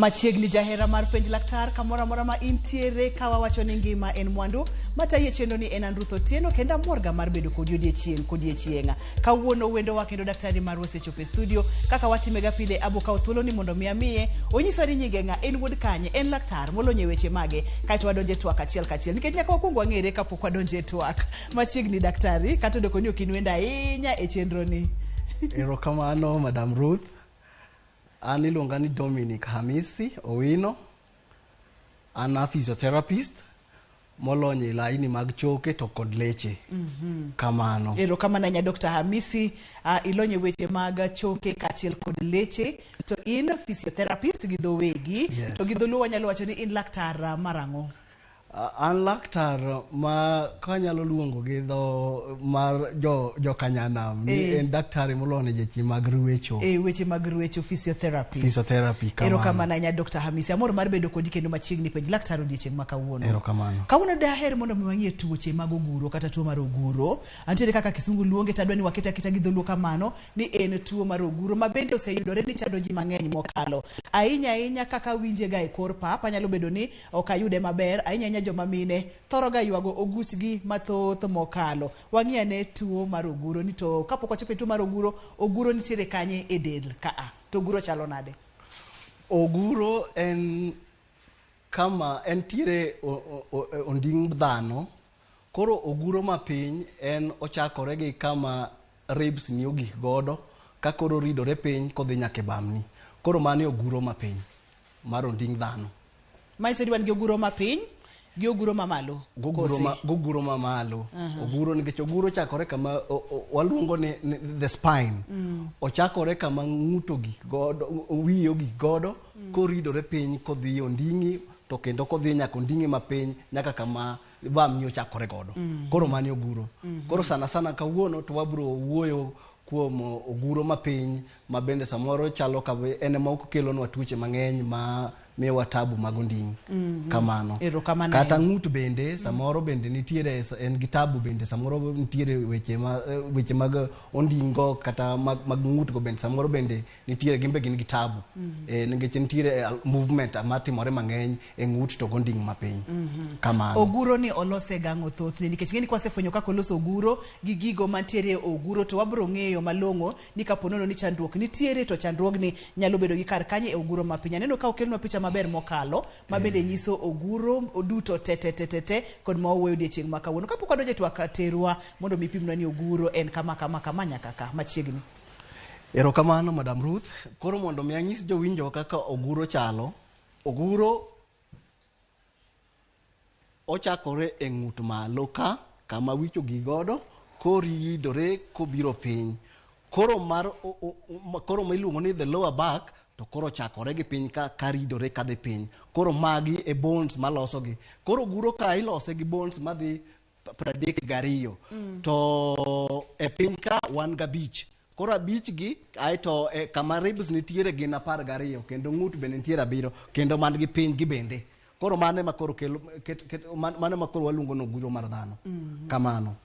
Machiegni jahera mar Penj Laktar kamoro amora ma intiere ka wawacho ni ngima en mwandu matayi e chenro ni en an Ruth Otieno kendo amorga mar bedo kodi odiechieng' kodiechieng'. Kawuono wendowa kendo daktari marwa osechopo e studio kaka watimega pile abo kawo thuolo ni mondo mi amiye onyiswa ni nyinge ng'a, en wuod kanye, en laktar molony e weche mage kaeto wadonjo e twak achiel kachiel nikech nyaka wakwong wang'ere kapok wadonjo e twak. Machiegni daktari kata odoko ni ok in wendo ahinya e chenro ni. Erokamano Madam Ruth. An iluonga ni Dominic Hamisi Owino. An a physiotherapist molony e laini mag choke to kod leche. Kamano. Erokamano ahinya Dr. Hamisi, ilony e weche mag choke kaachiel kod leche to in physiotherapist gi dho wegi. Yes. To gi dholuo wanyalo wacho ni in laktar mar ang'o? An laktar ma kanyalo luongo gi dho mar jo jokanyanam ni en daktari molony e weche mag ruecho. E weche mag ruecho, physiotherapy. Physiotherapy, kamano. Erokamano ahinya Dr. Hamisi. Amor mar bedo kodi kendo machiegni penj laktar odiechieng' ma kawuono. Erokamano. Kawuono daher mondo mi wang'ie tuoche mag oguro kata tuo mar oguro. Antiere kaka kisungu luonge to adwa ni wakete aketa gi dholuo kamano ni en tuo mar oguro ma bende oseyudore ni chando ji mang'eny mokalo. Ahinya ahinya kaka winje ga e kor pap anyalo bedo ni ok ayude maber ahinya ahinya joma mine thoro ga ywago oguchgi mathoth mokalo. Wang'i ane tuo mar oguro ni to kapok wachopo e tuo mar oguro, oguro nitiere kanye e del ka a? To oguro chalo nade? Oguro en kama entiere onding' dhano. Koro oguro mapiny en ochakore gi kama ribs ni ogik godo ka koro ridore piny kodhi nyaka e bamni. Koro mano e oguro mapiny mar onding' dhano. Manyiso ni wan gi oguro mapiny gi oguro mamalo. Goguro ma, goguro mamalo. Oguro nikech oguro chakore kama waluongo ni the spine. Ochakore kama ng'uto gik godo, wiye ogik godo, koridore piny kodhi onding'i to kendo kodhi nyaka onding'i mapiny nyaka kama bamni ochakore godo. Koro mano e oguro. Koro sana sana kawuono to wabiro wuoyo kuom oguro mapiny ma bende samoro chalo ka en ema ok kelonwa tuoche mang'eny ma miyowa tabu mag onding'. Kamano. Erokamano Kata ahinya. ng'ut bende samoro bende nitiere en gi tabu bende samoro nitiere weche ma weche mag onding'go kata mag ng'ut go bende samoro bende nitiere gin be gin gi tabu. Nikech nitiere movement matimore mang'eny e ng'ut to gonding' mapiny. Kamano. Oguro ni olose gang'o thothne nikech ng'eni kwasefwenyo kaka olos oguro gi gigo mantiere e oguro to wabro ng'eyo malong'o ni kapo nono ni chandruok nitiere to chandruogni nyalo bedo gi kar kanye e oguro mapiny. Aneno ka okelnwa picha maber mokalo ma bende nyiso oguro duto te te te te te kod ma wawuoyo odiechieng' ma kawuono. Kapok wadonjo e twak terwa mondo mi ipimnwa ni oguro en kama kama kama nyaka ka machiegni. Erokamano Madam Ruth. Koro mondo mi anyis jowinjo kaka oguro chalo, oguro ochakore e ng'ut malo ka kama wich ogik godo koridore kobiro piny. Koro mar koro ma iluongo ni the lower back to koro ochakore gi piny ka karidore kadhi piny. Koro magi e bones maloso gi. Koro oguro ka ilose gi bones madhi 32. To e piny ka wan gabich. Koro abich gi aeto e kama ribs nitiere gin 12 kendo ng'ut bende nitiere 7 kendo man gi piny gi bende. Koro mano ema koro kelo ket, ket, mano ema koro waluongo ni oguro mar dhano. Kamano.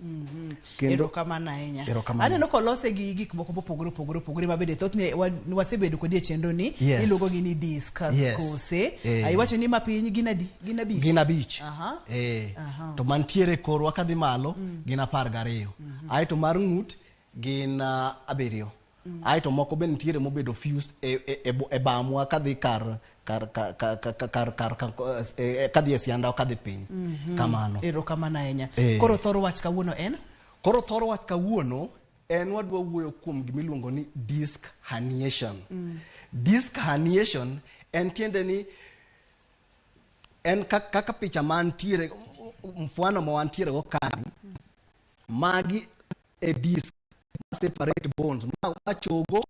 Kendo erokamano ahinya. Erokamano. Aneno kolose gi gik moko mopogore opogore opogore ma bende thothne wasebedo kodi e chenro ni Yes. iluongo gi ni disc Yes. kose. Eh. Iwacho ni mapiny gin adi? Gin abich. Gin abich. Aha. To mantiere korwa kadhi malo gin 12. Aeto mar ng'ut gin 7. Aeto moko be nitiere mobedo fused e bamwa kadhi kar kar kar kar kar kar kar kadhi e sianda kadhi piny. Kamano. Erokamano ahinya. Koro thor wach kawuono en? Koro thor wach kawuono en wadwa wuoyo kuom gimiluongo ni disc herniation. Disc herniation en tiende ni en kaka picha mantiere mfwano ma wantiere go kani, magi e disc ma separate bones ma chogo,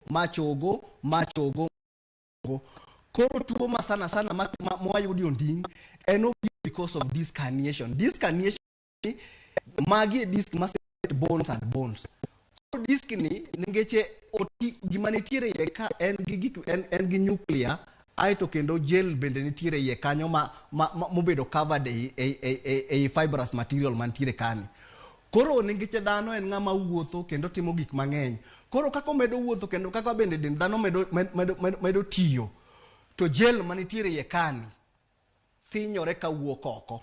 ma chogo, ma chogo. Koro tuo ma sana sana ma mwayudo e onding' en obiro because of disc herniation. Disc herniation magi e disc ma separate bones and bones. Koro disc ni nikech oti gima nitiere iye ka en gi gik en gi nuclear aeto kendo gel bende nitiere iye kanyo ma mobedo covered e fibrous material mantiere kani. Koro nikech dhano en ng'ama wuotho kendo timo gik mang'eny. Koro kaka omedo wuotho kendo kaka bende dend dhano medo tiyo. To gel manitiere iye kani thinyore kawuok oko.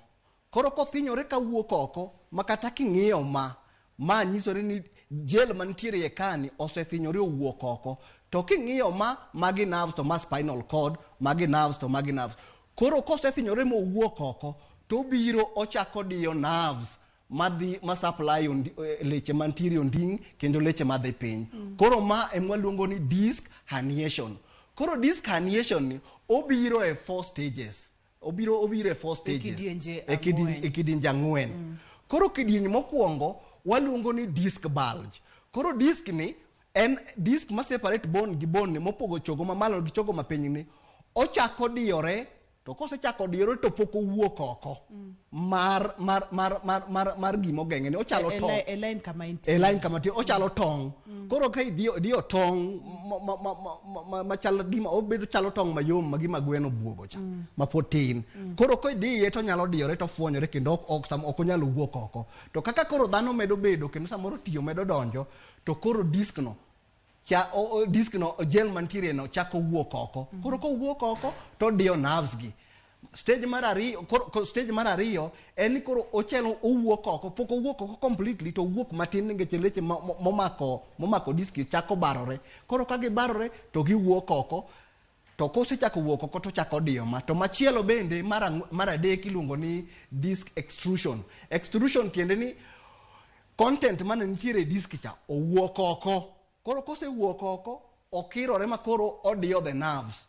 Koro kothinyore kawuok oko, ma kata king'iyo ma, ma nyisore ni gel mantiere iye kani osethinyore owuok oko. To king'iyo ma, magi nerves to ma spinal cord, magi nerves to magi nerves. Koro kosethinyore mowuok oko, to obiro ochako diyo nerves madhi ma supply leche mantiere onding' kendo leche madhi piny. Koro ma ema waluongo ni disc herniation. Koro disc herniation ni obiro e four stages. Obiro e four stages. Kidienje E ang'wen. E kidienje ang'wen. Koro kidieny mokwongo waluongo ni disc bulge. Koro disc ni en disc ma separate bone gi bone ni mopogo chogo mamalo gi chogo mapiny ni ochako diyore to kosechako diyore to pok owuok oko mar gima ogeng'e ni ochalo tong. E line kama intie. E line kama tie ochalo tong. Koro ka idiyo diyo tong machal gima obedo chalo tong mayom ma gima gweno buogo cha ma pod tin. Koro ka idiye to onyalo diyore to ofuonyore kendo ok onyal wuok oko. To kaka koro dhano medo bedo kendo samoro tiyo medo donjo to koro disc no cha o, o, disc no gel mantiere no chako wuok oko. Koro kowuok oko to odiyo nerves gi. Stage mar ariyo koro stage mar ariyo en ni koro ochelo owuok oko pok owuok oko completely to owuok matin nikech leche momako disc chako barore. Koro ka gibarore to giwuok oko to kosechako wuok oko to chako diyo ma. To machielo bende mar adek iluongo ni disc extrusion. Extrusion tiende ni content mane nitiere e disc cha owuok oko. Koro kosewuok oko okirore ma koro odiyo the nerves.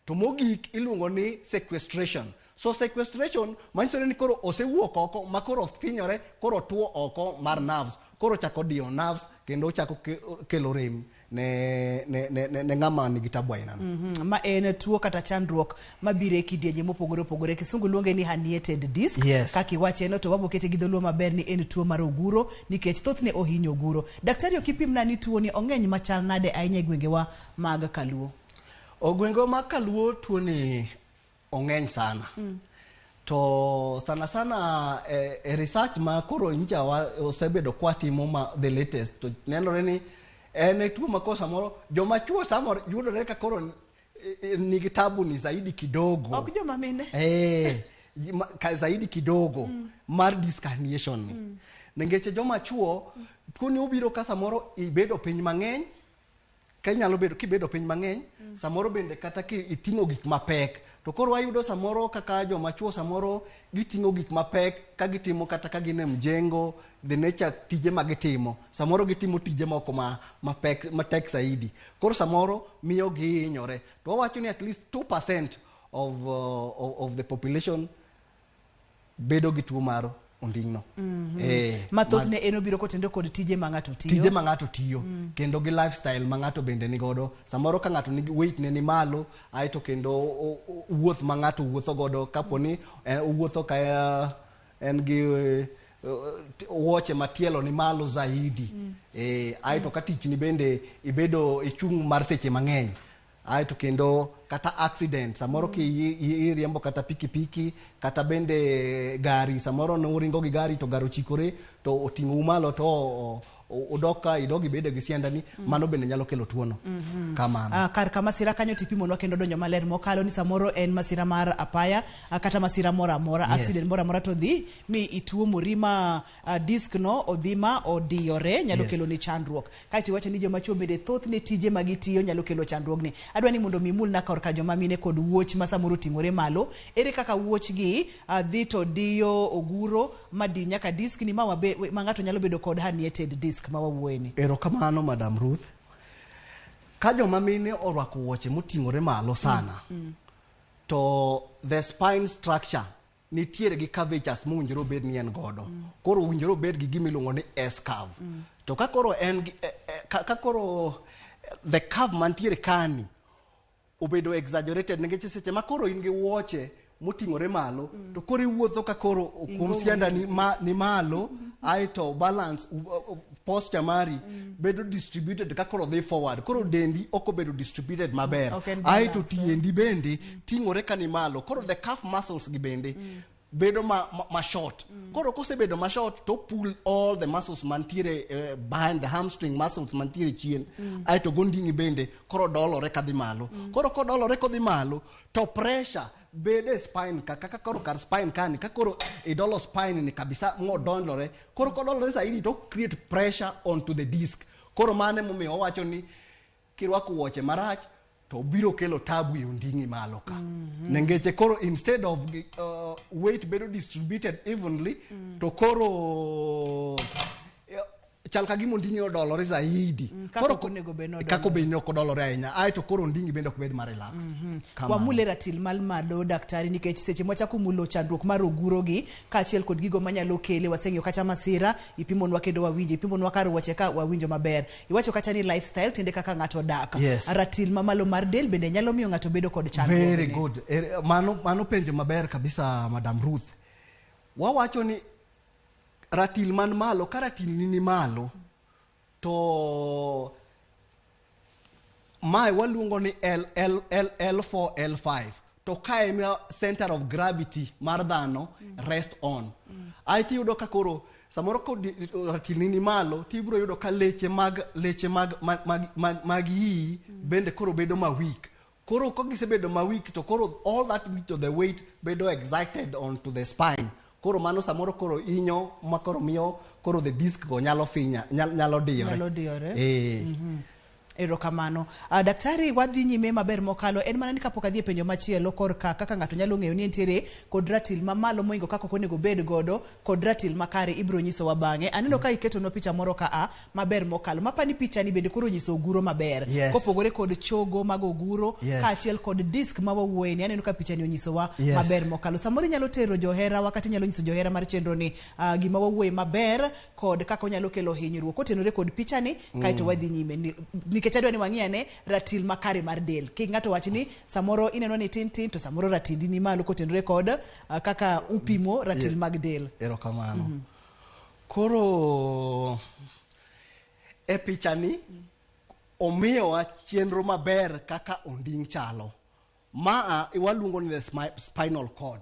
To mogik iluongo ni sequestration. So sequestration manyiso ni koro osewuok oko ma koro thinyore koro tuo oko mar nerves. Koro chako diyo nerves kendo chako kelo rem ne ng'ama nigi tabu aina no. Ma en tuo kata chandruok mabiro e kidienje mopogore opogore. Kisungu luonge ni herniated disc. Yes. Kaka iwache no to wabokete gi dholuo maber ni en tuo mar oguro nikech thothne ohinyo oguro. Daktari ok ipimna ni tuo ni ong'eny machal nade ahinya e gwengewa mag Kaluo? Ogwengewa mag Kaluo tuo ni ong'eny sana. To sana sana e research ma koro nyicha osebedo kwatimo ma the latest to nenore ni en e tuo ma koro samoro joma chuo samoro yudore ka koro nigi tabu ni zaidi kidogo. Ok joma mine. Ka zaidi kidogo mar disc herniation ni. Nikech joma chuo tuo ni obiro ka samoro ibedo piny mang'eny. Ka inyalo bedo kibedo piny mang'eny, samoro bende kata ki iting'o gik mapek. To koro wayudo samoro kaka joma chuo samoro giting'o gik mapek ka gitimo kata ka gin e mjengo, the nature tije ma gitimo. Samoro gitimo tije moko mapek, matek zaidi. Koro samoro miyo gihinyore. To wawacho ni at least 2% of the population bedo gi tuo mar onding'no. Ma thothne en obiro kotendo kod tije ma ng'ato tiyo. Tije ma ng'ato tiyo kendo gi lifestyle ma ng'ato bende nigodo. Samoro ka ng'ato nigi weight ne ni malo, aeto kendo wuoth ma ng'ato wuotho godo kapo ni owuotho ka en gi wuoche matielo ni malo zaidi. Aeto ka tich ni bende ibedo ichung' mar seche mang'eny. Aeto kendo kata accident samoro ki iriembo kata pikipiki kata bende gari samoro ne uringo gi gari to gari ochikore to oting'ou malo to odok ka idog ibedo gi siandani, mano bende nyalo kelo tuono. Kamano. Kar ka masira kanyo tipimonwa kendo donjo maler mokalo ni samoro en masira mar apaya, kata masira moro amora, accident moro amora to dhi mi ituomori ma disc no odhi ma odiyore nyalo kelo ni chandruok. Kaeto iwacho ni joma chuo bende thothne tije ma gitiyo nyalo kelo chandruogni. Adwa ni mondo mi imulna korka joma mine kod wuoch ma samoro oting'ore malo. Ere kaka wuoch gi dhi to diyo oguro ma di nyaka disc ni ma ng'ato nyalo bedo kod herniated disc ma wawuoye ni? Erokamano Madam Ruth. Ka joma mine orwako wuoche moting'ore malo sana, to the spine structure nitiere gi curvatures mowinjore obed ni en godo. Koro owinjore obed gi gima iluongo ni S curve. To ka koro en gi, ka koro the curve mantiere kani obedo exaggerated nikech seche ma koro in gi wuoche moting'ore malo, to koro iwuotho ka koro kuom sianda ni malo, aeto balance, posture mari bedo distributed ka koro dhi forward. Koro dendi ok obedo distributed maber. Ok en Aeto balance, tiendi bende ting'ore ka ni malo. Koro the calf muscles gi bende bedo ma short. Koro kosebedo ma short to pull all the muscles mantiere behind the hamstring muscles mantiere chien. Aeto gonding'i bende koro dolore kadhi malo. Koro kodolore kodhi malo to pressure bede spine ka kaka koro kar spine kani ka koro idolo spine ni kabisa modondore. Koro kodolore zaidi to create pressure onto the disc. Koro mane momiyo wawacho ni kirwako wuoche marach to biro kelo tabu e onding'i malo ka. Nengeche koro instead of weight bedo distributed evenly, to koro chal ka gima onding'i odolore zaidi. Kaka ok onego bed ni odolore. Kaka obed ni ok odolore ahinya. Aeto koro onding'i bende ok bed ma relaxed. Kamano. Wamule ratil mal malo daktari nikech seche mwachako mulo chandruok mar oguro gi kaachiel kod gigo manyalo kele waseng'iyo kata masira ipimonwa kendo wawinjo ipimonwa kar wuoche ka wawinjo maber iwacho kata ni lifestyle tiende kaka ng'ato odak. Yes. Ratil mamalo mar del bende nyalo miyo ng'ato bedo kod chandruok. Very good. Mano penjo maber kabisa Madam Ruth. Wawacho ni ratil man malo ka ratil ni malo to mae waluongo ni L, L, L, L4 L5 to ka ema center of gravity mar dhano rest on. Aeto iyudo ka koro samoro ko ratil ni malo tibiro yudo ka leche mag iyi bende koro bedo ma weak. Koro ka gisebedo ma weak to koro all that weight of the weight bedo excited onto the spine. Koro mano samoro koro inyo ma koro miyo koro the disc go nyalo finya, nyalo diyore. Nyalo diyore. Erokamano. Daktari wadhi nyime maber mokalo en mana ni kapok adhi e penjo machielo korka kaka ng'ato nyalo ng'eyo ni entiere kod ratil mamalo moingo kaka ok onego bed godo kod ratil makare ibiro nyisowa bang'e. Aneno ka iketonwa picha moro ka a maber mokalo. Mapani picha ni bende koro nyiso oguro maber. Yes. Kopogore kod chogo mag oguro Yes. kaachiel kod disc ma wawuoye ni aneno ka picha ni onyisowa Yes. maber mokalo. Samoro inyalo tero johera wakati inyalo nyiso johera mar chenro ni gima wawuoye maber kod kaka onyalo kelo hinyruok kotenore kod picha ni kaeto wadhi nyime. Nikech adwa ni wang'i ane ratil makare mar del. Kik ng'ato wach ni samoro ineno ni tin tin to samoro ratindi ni malo kotenore kod kaka upimo ratil mag del. Erokamano. Koro e picha ni omiyowa chenro maber kaka onding' chalo. Maa waluongo ni the spinal cord.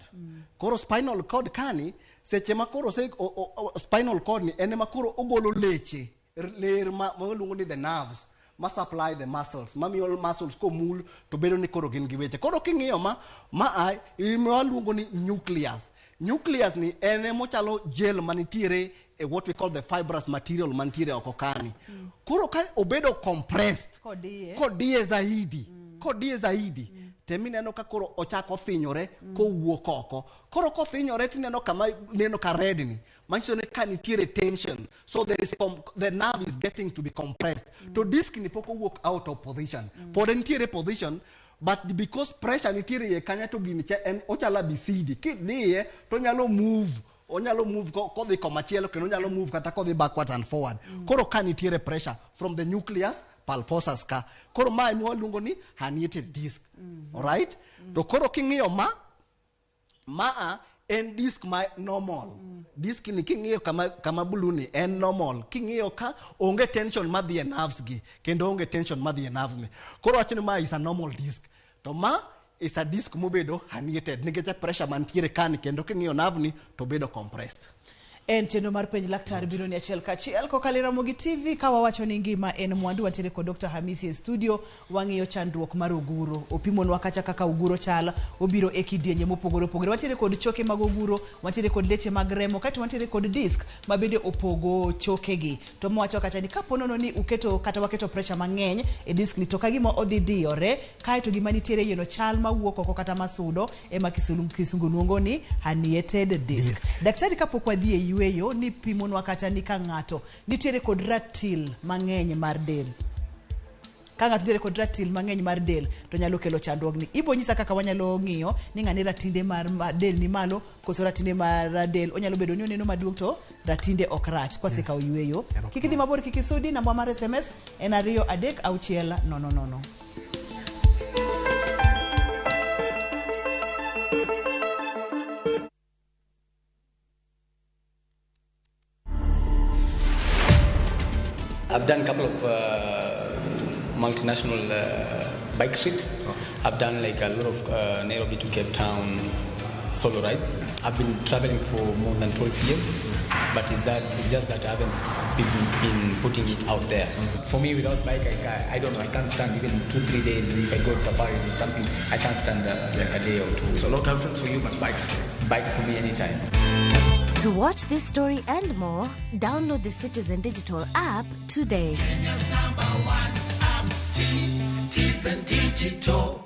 Koro spinal cord kani seche ma koro spinal cord ni en ema koro ogolo leche ler ma waluongo ni the nerves ma supply the muscles, ma miyo muscles komul to bedo ni koro gin gi weche. Koro king'iyo ma waluongo ni nucleus. Nucleus ni en emochalo gel manitiere e what we call the fibrous material mantiere oko kani. Koro ka obedo compressed kodiye zaidi, temineno ka koro ochako thinyore kowuok oko. Koro kothinyore tineno kama neno ka red ni manyiso ni ka nitiere tension, so there is the nerve is getting to be compressed. To disc ni pok owuok out of position. Pod nitiere position, but because pressure nitiere iye kanya to gini cha en ochalo ABCD. Kidhiye to onyalo move. Onyalo move kodhi komachielo kendo onyalo move kata kodhi backwards and forward. Koro ka nitiere pressure from the nucleus pulposus ka. Koro mae mwaluongo ni herniated disc. Alright? To koro king'iyo maa en disc ma normal. Disc ni king'iyo kama blue ni en normal. King'iyo ka onge tension madhi e nerves gi kendo onge tension madhi e nerves ni. Koro wacho ni ma is a normal disc. To ma is a disc mobedo herniated nikech pressure mantiere kani kendo king'iyo nerve ni to bedo compressed. En chenro mar penj laktar biro ni achiel kachiel kokalo e Ramogi TV ka wawacho ni ngima en mwandu. Wantiere kod Dr. Hamisi e studio, wang'iyo chandruok mar oguro. Opimonwa kacha kaka oguro chal, obiro e kidienje mopogore opogore. Wantiere kod choke mag oguro, wantiere kod leche mag remo, kaeto wantiere kod disc ma bende opogo chokegi. To mwacho kacha ni kapo nono ni uketo kata waketo pressure mang'eny e disc ni to ka gima odhi diyore, kaeto gima nitiere e iye no chal mawuok oko kata masudo ema kisungu luongo ni herniated disc. Disc. Daktari kapok wadhi e yweyo ni pimonwa kata ni ka ng'ato nitiere kod ratil mang'eny mar del. Ka ng'ato nitiere kod ratil mang'eny mar del to nyalo kelo chandruogni. Ibo nyisa kaka wanyalo ng'iyo ni ng'ani ratinde mar del ni malo koso ratinde mar del onyalo bedo ni oneno maduong' to ratinde ok rach. Kwasekawo yweyo. Kik idhi mabor, kik isudi. Namba mar SMS en 2 3 6 0 0. I've done a couple of multinational bike trips. I've done a lot of Nairobi to Cape Town, solo rides. I've been traveling for more than 12 years, but it's just that I haven't been putting it out there. For me, without bike, I don't know, I can't stand even 2-3 days. If I go to safaris or something, I can't stand like a day or two. So no girlfriends for you, but bikes for you. Bikes for me anytime. To watch this story and more, download the Citizen Digital app today. Kenya's number one app, Citizen Digital.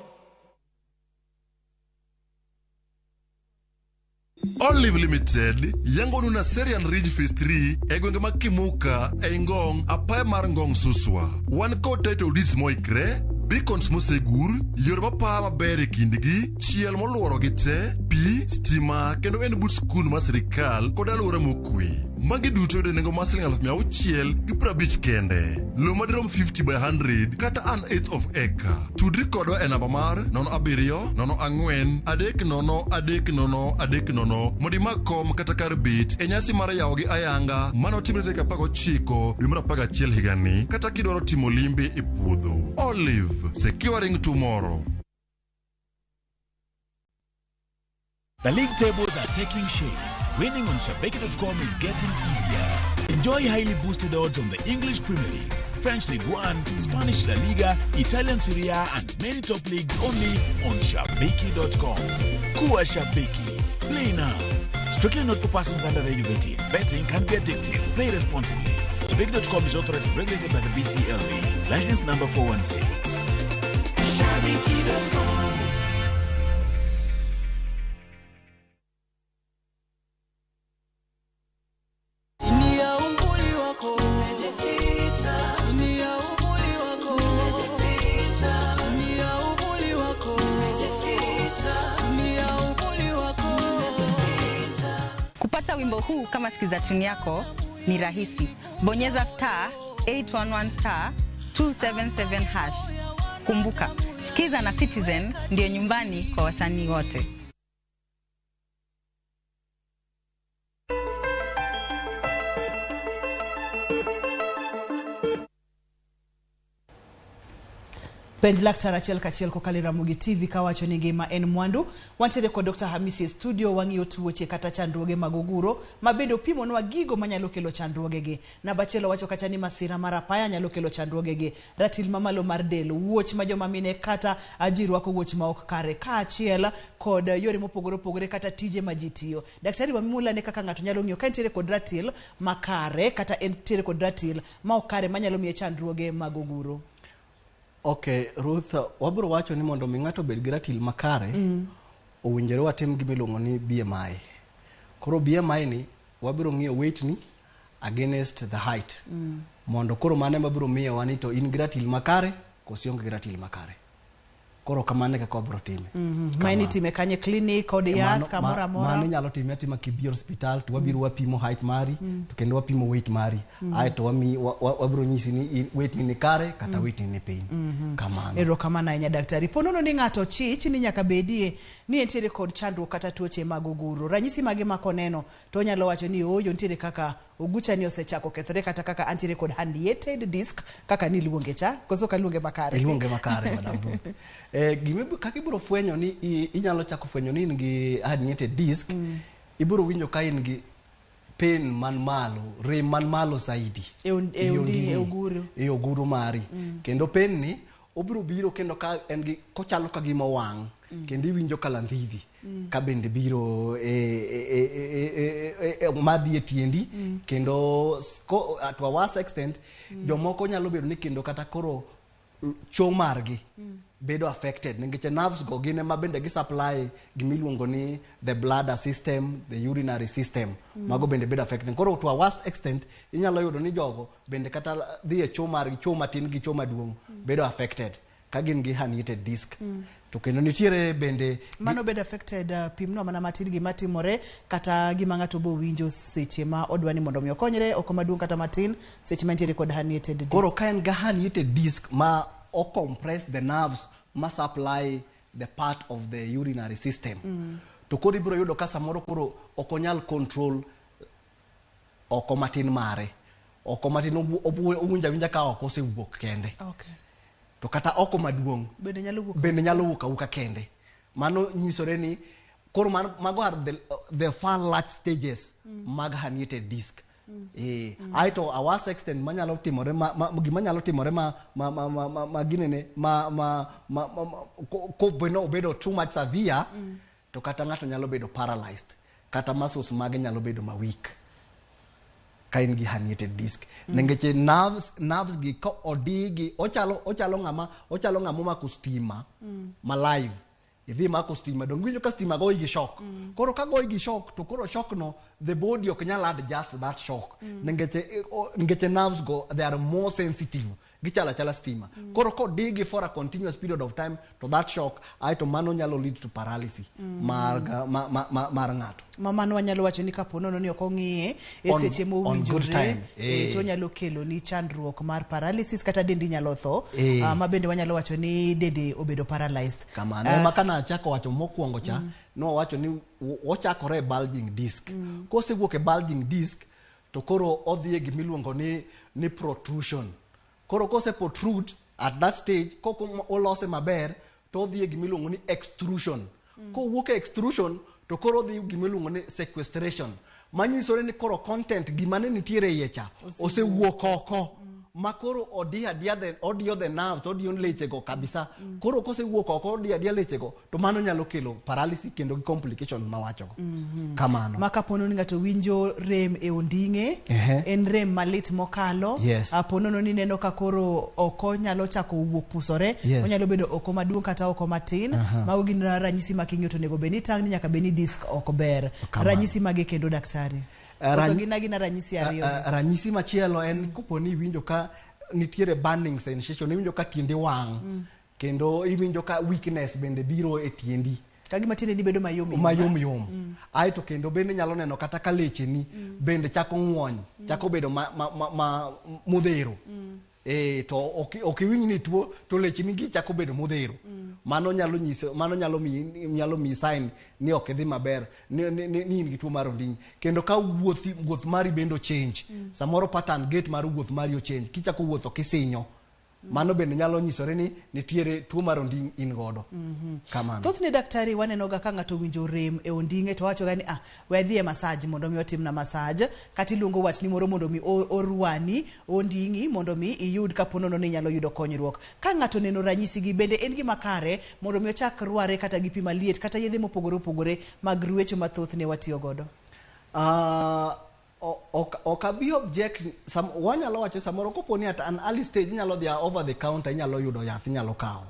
Olive Limited yangonu na Serian Ridge Phase 3 e gwenge mag Kimuka e Ngong apaya mar Ngong Suswa. Wan kod title deeds moikre, beacons mosegur, yore mapaa maber e kindgi, chiel moluorogi te, pi, stima kendo en but skul mar sirikal kod alwora mokwe. Magi duto yudo e nengo mar siling 650,000 kende. Lowo madirom 50 by 100 kata an eighth of acre. Tudri kodwa e namba mar 07 04 30 30 30 mondo imak kom kata kar bet e nyasi mar yawo gi ayanga manotimre tarik 19 dwe mar 11 higani kata kidwaro timo limbe e puodho. Olive, securing tomorrow. The league tables are taking shape. Winning on Shabiki.com is getting easier. Enjoy highly boosted odds on the English Premier League, French League One, Spanish La Liga, Italian Serie A, and many top leagues only on Shabiki.com. Kuwa Shabiki. Play now. Strictly not for persons under the age of 18. Betting can be addictive. Play responsibly. Shabiki.com is authorized and regulated by the BCLB. License number 416. Shabiki.com. Kupata wimbo huu kama sikiza tune yako ni rahisi. Bonyeza star 811 star 277 hash. Kumbuka, Sikiza na Citizen ndio nyumbani kwa wasanii wote. Penj laktar achiel kachiel kokalo e Ramogi TV kawacho ni ngima en mwandu. Wantiere kod Dr. Hamisi e studio wang'iyo tuoche kata chandruoge mag oguro ma bende opimonwa gigo manyalo kelo chandruogegi. Namba achiel owacho kacha ni masira mar apaya nyalo kelo chandruogegi, ratil mamalo mar del, wuoch ma joma mine kata ji rwako wuoch ma ok kare, kaachiel kod yore mopogore opogore kata tije ma ji tiyo. Daktari wamula ne kaka ng'ato nyalo ng'iyo ka entiere kod ratil makare kata entiere kod ratil ma ok kare manyalo miye chandruoge mag oguro. Okay, Ruth, wabiro wacho ni mondo mi ng'ato obed gi ratil makare, owinjore watim gima iluongo ni BMI. Koro BMI ni wabiro ng'iyo weight ni against the height. Mondo koro mano ema biro miyowa ni to in gi ratil makare koso ionge gi ratil makare. Koro kamano e kaka wabiro time. Ma en itime kanye, clinic, od yath, kamoro amora? Mano inyalo time atima kibiro osiptal to wabiro wapimo height mari to kendo wapimo weight mari. Aeto wabiro nyisi ni weight ni kare kata weight ni piny. Kamano. Erokamano ahinya daktari. Po nono ni ng'ato chich ni nyaka bedie ni entiere kod chandruok kata tuoche mag oguro. Ranyisi mage ma koneno to onyalo wacho ni ooyo nitiere kaka ogucha ni osechako kethore kata kaka antiere kod herniated disc kaka niluonge cha koso kaluonge makare. Iluonge makare madam Ruth. Kaka ibiro fwenyo ni inyalo chako fwenyo ni in gi herniated disc, ibiro winjo ka in gi pain man malo, rem man malo zaidi e oguru. E oguru mari. Kendo pain ni obiro biro kendo ka en gi kochalo ka gima wang' kendo iwinjo ka landhidhi ka bende biro madhi e tiendi kendo to a worse extent jomoko nyalo bedo ni kendo kata koro cho margi bedo affected nikech nerves go gin ema bende gi supply gimiluongo ni the bladder system, the urinary system, mago bende bedo affected. Koro to a worse extent inyalo yudo ni jogo bende kata dhi e cho margi, cho matin gi cho maduong' bedo affected ka gin gi herniated disc. To kendo nitiere bende mano bedo affected. Pimno mana matin gima timore kata gima ng'ato bo winjo seche ma odwa ni mondo mi okonyre oko maduong' kata matin seche ma nitiere kod herniated disc. Koro ka en ga herniated disc ma o compress the nerves ma supply the part of the urinary system, to koro ibiro yudo ka samoro koro ok onyal control oko matin mare, oko matin owinjo awinja ka oko osewuok kende. Okay. To kata oko maduong' bende nyalo wuok, bende nyalo wuok awuoka kende. Mano nyisore ni Koro mago are the far large stages mag herniated disc. Aeto a worse extent manyalo timore gima nyalo timore ma ginene ma kobedo obedo too much severe, to kata ng'ato nyalo bedo paralyzed, kata muscles mage nyalo bedo ma weak ka in gi herniated disc, nikech nerves gi ka odigi, ochalo ng'ama omako stima ma live. Idhi mako stima, dong winjo ka stima goyi gi shock. Koro ka goyi gi shock, to koro shock no, the body ok nyal adjust that shock, nikech nerves go, they are more sensitive, gichalo achala stima. Koro kodigi for a continuous period of time to that shock, aeto mano nyalo lead to paralysis mar ng'ato. Ma mano wanyalo wacho ni kapo nono ni ok ong'iye e seche mowinjore, to onyalo kelo ni chandruok mar paralysis, kata dendi nyalo tho, ma bende wanyalo wacho ni dende obedo paralyzed. Kamano. Ema kana achako wacho mokwongo cha, nowacho ni ochakore e bulging disc. Kosewuok e bulging disc, to koro odhi e gimiluongo ni protrusion. Koro kose protrude at that stage, kok olose maber, to odhi e gimiluongo ni extrusion. Kowuok e extrusion, to koro odhi gimiluongo ni sequestration, manyisore ni koro content gima ne nitiere e iye cha osewuok oko, ma koro odiyo adiya odiyo the nerves, odiyo lechego kabisa. Koro kosewuok oko, odiyo adiya lechego, to mano nyalo kelo paralysis kendo gi complication mawachogo kamano. Ma kapo ni ng'ato winjo rem e onding'e, en rem malit mokalo, apo nono ni neno ka koro oko nyalo chako wuok pusore, onyalo bedo oko maduong' kata oko matin, mago gin ranyisi ma king'iyo to onego bed ni tang' ni nyaka bed ni disc ok ber. Ranyisi mage kendo, daktari? Koso gin agina ranyisi ariyo? Ranyisi machielo en kopo ni iwinjo ka nitiere burning sensation, iwinjo ka tiendi wang', kendo iwinjo ka weakness bende biro e tiendi. Ka gima tiendeni bedo mayom yom. Mayom yom. Aeto kendo bende nyalo neno kata ka lecheni bende chako ng'wony, chako bedo ma modhero. To ok iwinj ni tuo, to lecheni gi chako bedo modhero. Mano nyalo miyi sign ni ok idhi maber, ni in gi tuo mar onding'. Kendo ka wuoth mari bende ochange. Samoro pattern gait mar wuoth mari ochange. Kichako wuotho kisinyo. Mano bende nyalo nyisore ni nitiere tuo mar onding' in godo. Kamano. Thothne, daktari, waneno ga ka ng'ato winjo rem e onding'e to wacho ga ni, "Ah, we adhi e massage mondo mi otimna massage," kata iluongo watni moro mondo mi orwani onding'i mondo mi iyud kapo nono ni inyalo yudo konyruok. Ka ng'ato oneno ranyisi gi, bende en gima kare mondo mi ochak rware kata gi pi maliet kata yedhe mopogore opogore mag ruecho ma thothne watiyo godo? Ok abi object. Wanyalo wacho samoro kopo ni at an early stage inyalo dhi over the counter, inyalo yudo yath, inyalo kawo.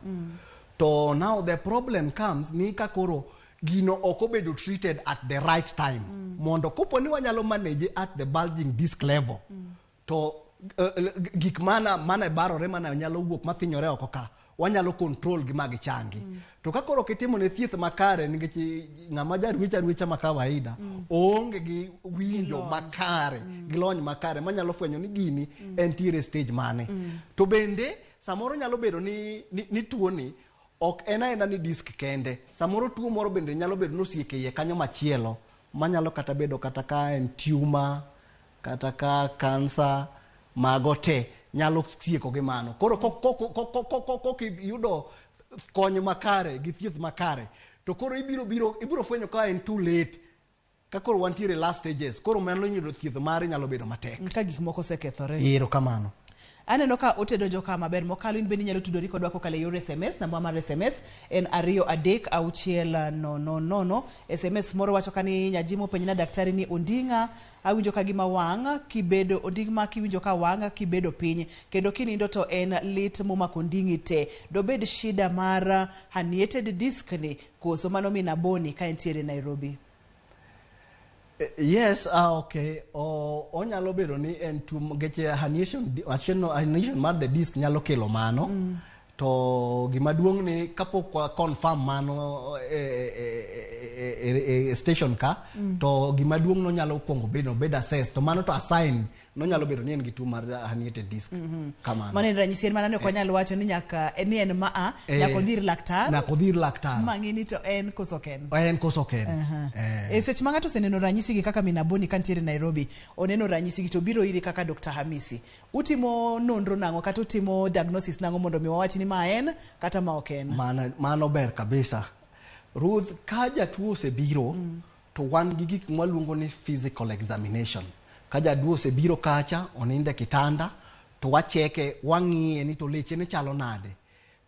To now the problem comes ni ka koro gino ok obedo treated at the right time, mondo kopo ni wanyalo manage at the bulging disc level, to gik mana barore mana nyalo wuok mathinyore oko ka wanyalo control gi ma gichangi. To ka koro ok itimo ne thieth makare, nikech ng'ama jarwecho arwecha ma kawaida oonge gi winjo makare gi lony makare manyalo fwenyo ni gini entiere stage mane. To bende samoro nyalo bedo ni tuoni ok en aena ni disc kende. Samoro tuo moro bende nyalo bedo nosieko e iye kanyo machielo, manyalo kata bedo kata ka en tumor, kata ka kansa, mago te nyalo sieko gi mano. Koro kok iyudo kony makare gi thieth makare, to koro ibiro fwenyo ka en too late, ka koro wantiere last stages. Koro mano yudo thieth mare nyalo bedo matek. Ka gik moko osekethore. Erokamano. Aneno ka ote donjo ka maber mokalo. In bende inyalo tudori kodwa kokalo e yor SMS. Namba mar SMS en 23600. SMS moro wacho kani nyajimo penjna daktari ni onding'a awinjo ka gima wang' kibedo onding' ma kiwinjo ka wang' kibedo piny kendo kinindo to en lit momako onding'i te, dobed shida mar herniated disc ni koso? Mano min Aboni ka entiere Nairobi. Yes, okay. Onyalo bedo ni en tuo nikech herniation mar the disc nyalo kelo mano. To gima duong' ni kapok wa confirm mano e station ka, to gima duong' nonyalo kuongo bedo bed assessed, to mano to assign nonyalo bedo ni en gi tuo mar herniated disc. Kamano. Mano en ranyisi, en mana ni ok wanyal wacho ni nyaka ni en maa, nyaka odhi ir laktar. Nyaka odhi ir laktar. Mang'i ni to en koso ok en. En koso ok en. E seche ma ng'ato oseneno ranyisi gi kaka min Aboni kantiere Nairobi oneno ranyisi gi to biro iri kaka Dr. Hamisi, utimo nonro nang'o kata utimo diagnosis nang'o mondo mi wawach ni ma en kata ma ok en? Mano ber kabisa. Ruth, ka jatuo osebiro to wan gi gik mwaluongo ni physical examination. Ka jatuo osebiro kacha, onindo e kitanda, to wacheke, wang'iye ni to lechene chalo nade.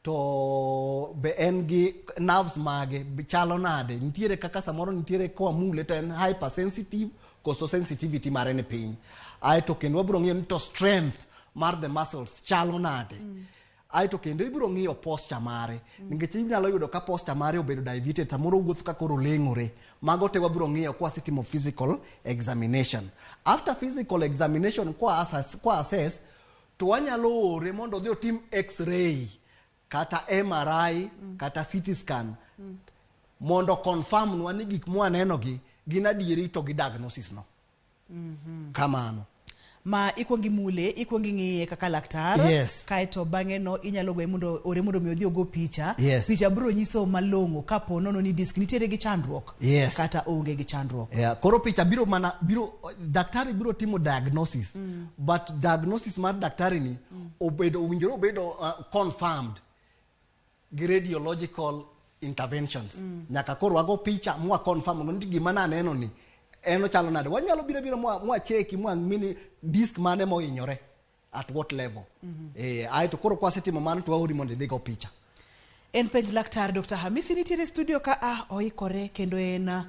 To be en gi nerves mage be chalo nade. Nitiere kaka samoro nitiere kwamule to en hypersensitive koso sensitivity mare ni piny. Aeto kendo wabiro ng'iyo ni to strength mar the muscles chalo nade. Aeto kendo ibiro ng'iyo posture mare nikech inyalo yudo ka posture mare obedo deviated, samoro owuotho ka koro oleng'ore. Mago te wabiro ng'iyo kwasetimo physical examination. After physical examination kwa assess to wanyalo ore mondo odhi otim x-ray kata MRI kata CT scan mondo confirm nwa ni gik mwaneno gi gin adieri to gi diagnosis no. Kamano. Ma ikuongo imule, ikuongo ing'iye kaka laktar. Kaeto bang'e no inyalo goye mondo ore mondo mi odhi ogo picha. Picha biro nyiso malong'o kapo nono ni disk nitiere gi chandruok kata onge gi chandruok. Yeah, koro picha biro mana biro daktari biro timo diagnosis but diagnosis mar daktari ni obedo owinjore obedo confirmed gi radiological interventions. Nyaka koro wago picha mwa confirm ni gima naneno ni en ochalo nade. Wanyalo biro biro mwa cheki mwa mini disk mane mohinyore at what level. Aeto koro kwasetimo mano to waori mondo idhi go picha. En penj laktar Dr. Hamisi nitiere studio ka a oikore kendo en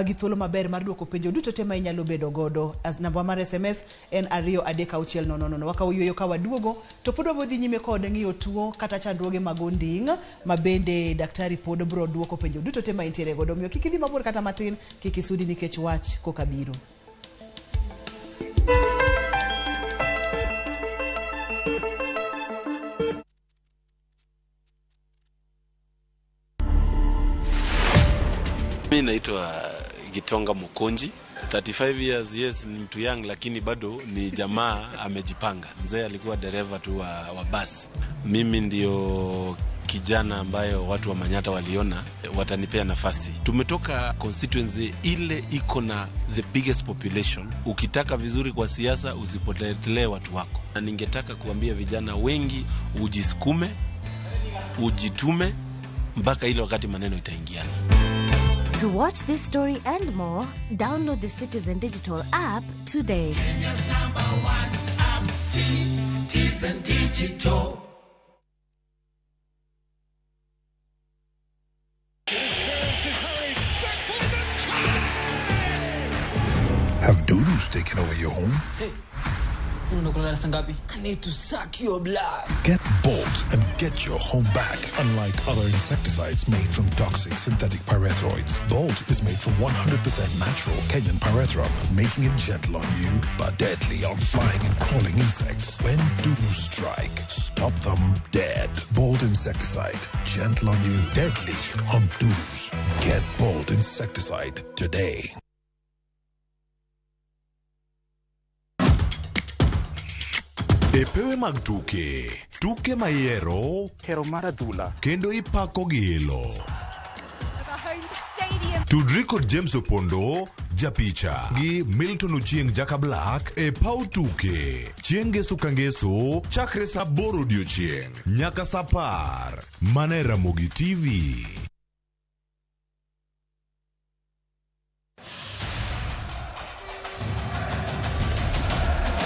gi thuolo maber mar duoko penjo duto te ma inyalo bedo godo. As namba mar SMS en 23600. Wakawo yueyo ka waduogo to pod wabiro dhi nyime kod ng'iyo tuo kata chandruoge mag onding' ma bende daktari pod biro duoko penjo duto te ma intiere godo. Omiyo kik idhi mabor kata matin, kik isudi nikech wach koka biro. Mi naitwa Gitonga Mukonji, 35 years, yes, ni mtu young lakini bado ni jamaa amejipanga. Mzee alikuwa dereva tu wa basi. Mimi ndio kijana ambayo watu wa Manyata waliona watanipea nafasi. Tumetoka constituency ile iko na the biggest population. Ukitaka vizuri kwa siasa usipotelee watu wako. Na ningetaka kuambia vijana wengi ujisukume, ujitume mpaka ile wakati maneno itaingiana. To watch this story and more, download the Citizen Digital app today. Kenya's number one app, Citizen Digital. Have dudus taken over your home? Hey, I need to suck your blood. Get Bolt and get your home back. Unlike other insecticides made from toxic synthetic pyrethroids, Bolt is made from 100% natural Kenyan pyrethrum, making it gentle on you but deadly on flying and crawling insects. When dudus strike, stop them dead. Bolt insecticide, gentle on you, deadly on dudus. Get Bolt insecticide today. E pewe mag tuke, tuke ma ihero, hero mar adhula, kendo ipako gi ilo. Tudri kod James Opondo, japicha, gi Milton Ochieng Jaka Black e paw tuke. Chieng' ngeso ka ngeso, chakre saa 8 odiochieng' nyaka saa 10. Mana e Ramogi TV.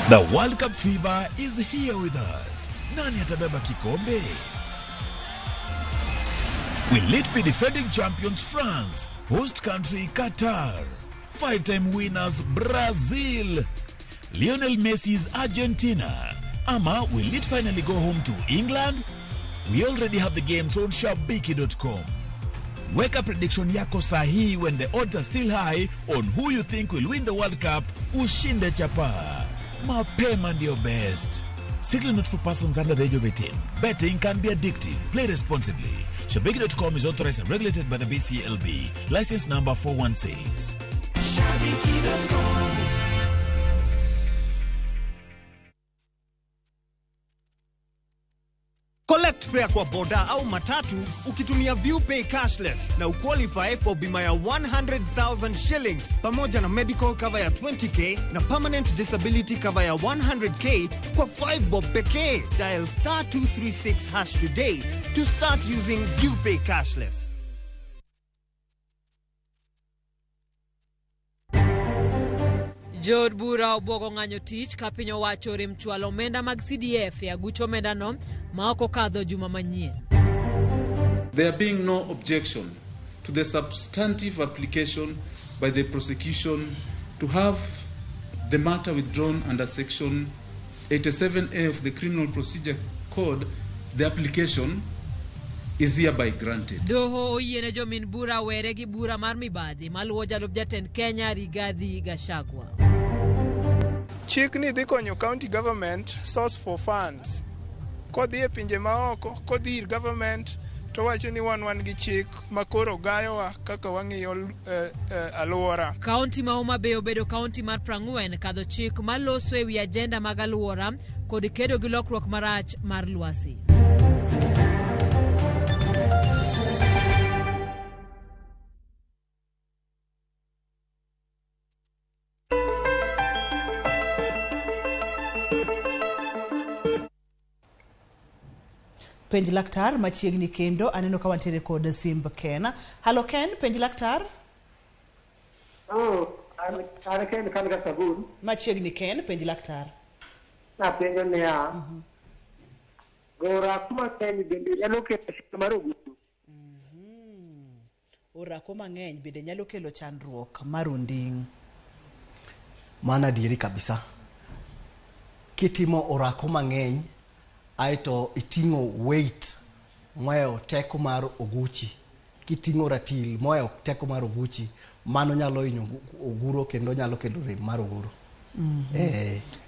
The World Cup fever is here with us. Nani atabeba kikombe? Will it be defending champions France, host country Qatar, five-time winners Brazil, Lionel Messi's Argentina, ama will it finally go home to England? We already have the games on Shabiki.com. Weka prediction yako sahihi when the odds are still high on who you think will win the World Cup. Ushinde chapa. Mapema ndio best. Strictly not for persons under the age of 18. Betting can be addictive. Play responsibly. Shabiki.com is authorized and regulated by the BCLB. License number 416. Shabiki.com. Collect fare kwa boda au matatu ukitumia ViewPay cashless na uqualify for bima ya 100,000 shillings pamoja na medical cover ya 20k na permanent disability cover ya 100k kwa 5 bob pekee. Dial star 236 hash today to start using ViewPay cashless. Jood bura obwogo ng'anyo tich ka piny owacho orem chwalo omenda mag CDF e aguch omendano ma ok okadho juma manyien. There being no objection to the substantive application by the prosecution to have the matter withdrawn under Section 87A of the Criminal Procedure Code, the application is hereby granted. Doho oyiene jomin bura were gi bura mar mibadhi maluwo jalup jatend Kenya Rigathi Gachagua. Chik ni dhi konyo county government source for funds. Kodhi e pinje maoko, kodhi ir government, to wacho ni wan wan gi chik ma koro gayowa kaka wang'iyo alwora. Kaunti ma Homa Bay obedo kaunti mar 40 kadho chik maloso e wi ajenda mag alwora kod kedo gi lokruok marach mar lwasi. Penj laktar machiegni kendo aneno ka wantiere kod simb Ken. Halo Ken, penj laktar. Oh, an Ken kan ga sabun. Machiegni Ken, penj laktar. Napenjo niya, orako mang'eny bende nyalo kelo shida mar ogudu? Orako mang'eny bende nyalo kelo chandruok mar onding'. Mano adieri kabisa. Kitimo orako mang'eny, aeto iting'o weight mohewo teko mar oguchi. Kiting'o ratil mohewo teko mar oguchi, mano nyalo hinyo oguro kendo nyalo kelo rem mar oguro.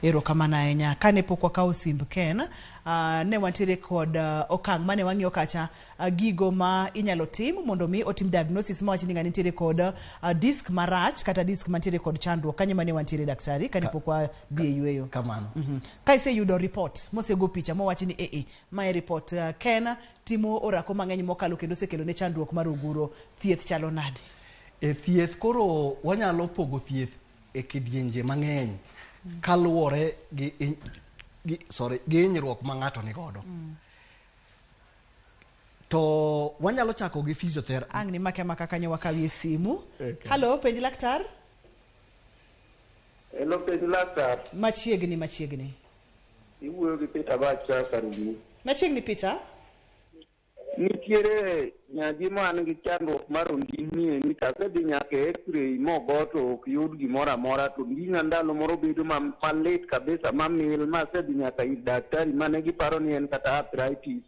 Erokamano ahinya. Kane pok wakawo simb Ken, ne wantiere kod okang' mane wang'iyo kacha gigo ma inyalo tim mondo mi otim diagnosis mawach ni ng'ani nitiere kod disk marach kata disk mantiere kod chandruok. Kanyo mane wantiere daktari kane pok wadhi e yueyo. Kamano. Ka iseyudo report mosego picha mowach ni mae report Ken timo orako mang'eny mokalo kendo osekelo ne chandruok mar oguro, thieth chalo nade? E thieth koro wanyalo pogo thieth e kidienje mang'eny kaluwore gi gi hinyruok ma ng'ato ni godo. To wanyalo chako gi physiotherapy. Ang' ni make maka kanyo wakawie simu. Okay. Halo, penj laktar. Hello, penj laktar. Machiegni, machiegni. Iwuoyo gi Peter Bacha Karumi. Machiegni Peter. Nitiere nyadi man gi chandruok mar onding'ni ni kasedhi nyaka e x-ray mogo to ok yud gimoro amora to onding'a ndalo moro bedo malit kabisa mamil masedhi nyaka ir daktari mane giparo ni en kata arthritis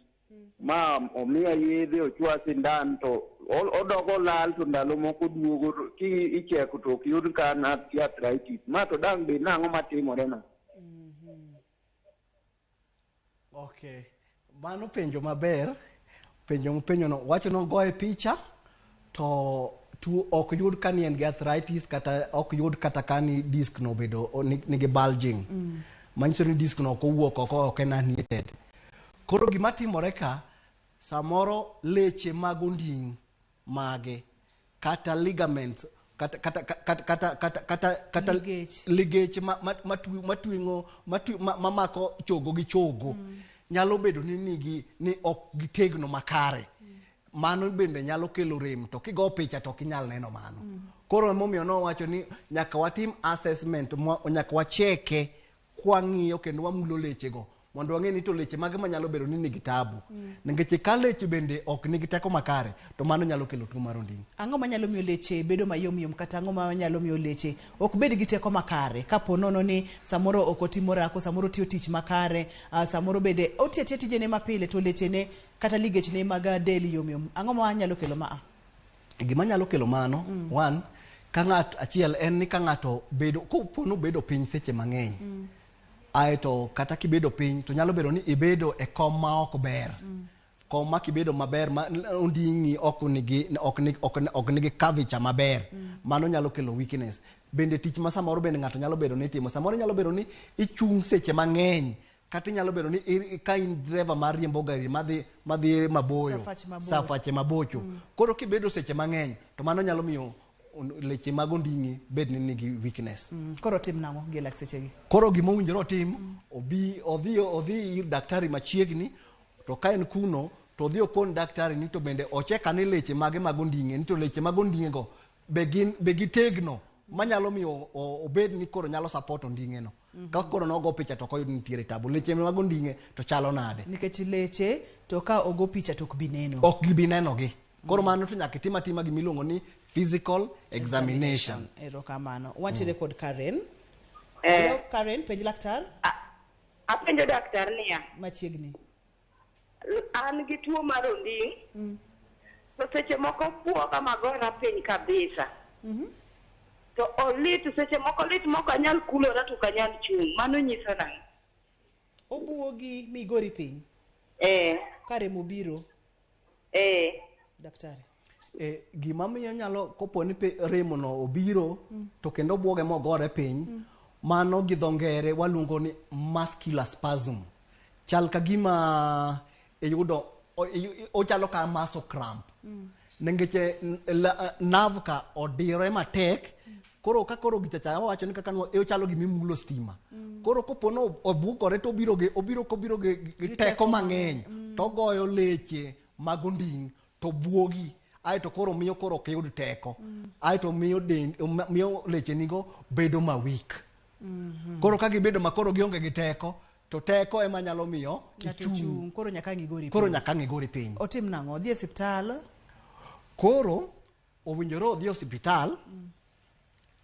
ma omiya yedhe ochwa sindan to odogo lal to ndalo moko duogo to ki icheko to ok yud ka an gi arthritis ma to dang' bed nang'o matimore na. Okay. Mano penjo maber. Penjo mopenjo no wacho no goye picha to tuo ok yud ka ni en gi arthritis kata ok yud kata ka ni disc no obedo nigi bulging. Manyiso ni disc no ok owuok oko, ok en herniated. Koro gima timore ka samoro leche mag onding' mage kata ligaments kata kata kata kata kata kata kata ligeche matwing'o mamako chogo gi chogo nyalo bedo ni nigi ni ok gitegno makare. Mano bende nyalo kelo rem to kigo picha to ok inyal neno mano. Koro emomiyo nowacho ni nyaka watim assessment, nyaka wacheke kwang'iyo kendo wamulo lechego mondo wang'e ni to leche mage manyalo bedo ni nigi tabu. Nikech ka leche bende ok nigi teko makare to mano nyalo kelo tuo mar onding'. Ang'o manyalo miyo leche bedo mayomyom kata ang'o manyalo miyo leche ok bed gi teko makare kapo nono ni samoro ok otimo orako, samoro otiyo tich makare, samoro bende otiyo atiya tijene mapile to lechene kata ligechne mag del yomyom. Ang'o manyalo kelo maa? Gima nyalo kelo mano, one, ka ng'at achiel en ni ka ng'ato bedo kopo nobedo piny seche mang'eny. Aeto kata kibedo piny to nyalo bedo ni ibedo e kom ma ok ber. Kom ma kibedo maber ma onding'i ok nigi curvature maber. Mano nyalo kelo weakness. Bende tich ma samoro bende ng'ato nyalo bedo ni timo. Samoro nyalo bedo ni ichung' seche mang'eny. Kata inyalo bedo ni ka in driver mar riembo gari madhi maboyo, safache mabocho. Koro kibedo seche mang'eny to mano nyalo miyo leche mag onding'i bed ni nigi weakness. Koro tim nang'o gi laktechegi? Koro gima owinjore otim, odhi ir daktari machiegni, to ka en kuno to odhi okon daktari ni to bende ochek ane leche mage mag onding'e, ni to leche mag onding'e go be gitegno manyalo miyo obed ni koro nyalo support onding'e no. Ka koro nogo picha to ok oyud ni nitiere tabu. Leche mag onding'e to chalo nade? Nikech leche to ka ogo picha to ok bi neno. Ok gibi nenogi. Koro mano to nyaka itim atima gimiluongo ni physical examination. Erokamano. Wantiere kod Karen. Hello, Karen, penj laktar. Apenjo daktar niya. Machiegni. An gi tuo mar onding'. To seche moko buoga magora piny kabisa. To olit, seche moko lit mok anyal kulora to ok anyal chung'. Mano nyiso nang'o? Obuogi migori piny. Ka remo biro. Daktari. Gima miyo nyalo kopo ni remo no obiro to kendo buoge mogore piny, mano gi dho ngere waluongo ni muscular spasm. Chal ka gima iyudo ochalo ka muscle cramp. Nikech nerve ka odire matek, koro ka koro gichacha wawacho ni kaka ochalo gima imulo stima. Koro kopo no obukore to obiro gi obiro kobiro gi teko mang'eny to ogoyo leche mag onding' to buogi, aeto koro miyo koro ok iyud teko, aeto miyo miyo lechenigo bedo ma weak. Koro ka gibedo ma koro gionge gi teko, to teko ema nyalo miyo ichung'. Koro nyaka ang' igori Koro nyaka ang' igori piny. Otim nang'o? Odhi e osiptal? Koro owinjore odhi e osiptal,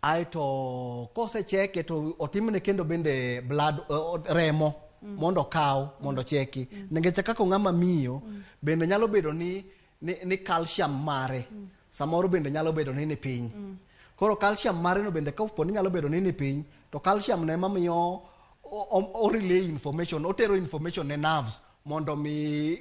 aeto kosecheke to otimne kendo bende blood remo mondo okaw mondo ocheki. Nikech kaka ng'ama miyo bende nyalo bedo ni calcium mare samoro bende nyalo bedo ni piny. Koro calcium mare no bende kapo ni nyalo bedo ni piny, to calcium ne ema miyo o relay information, otero information ne nerves mondo mi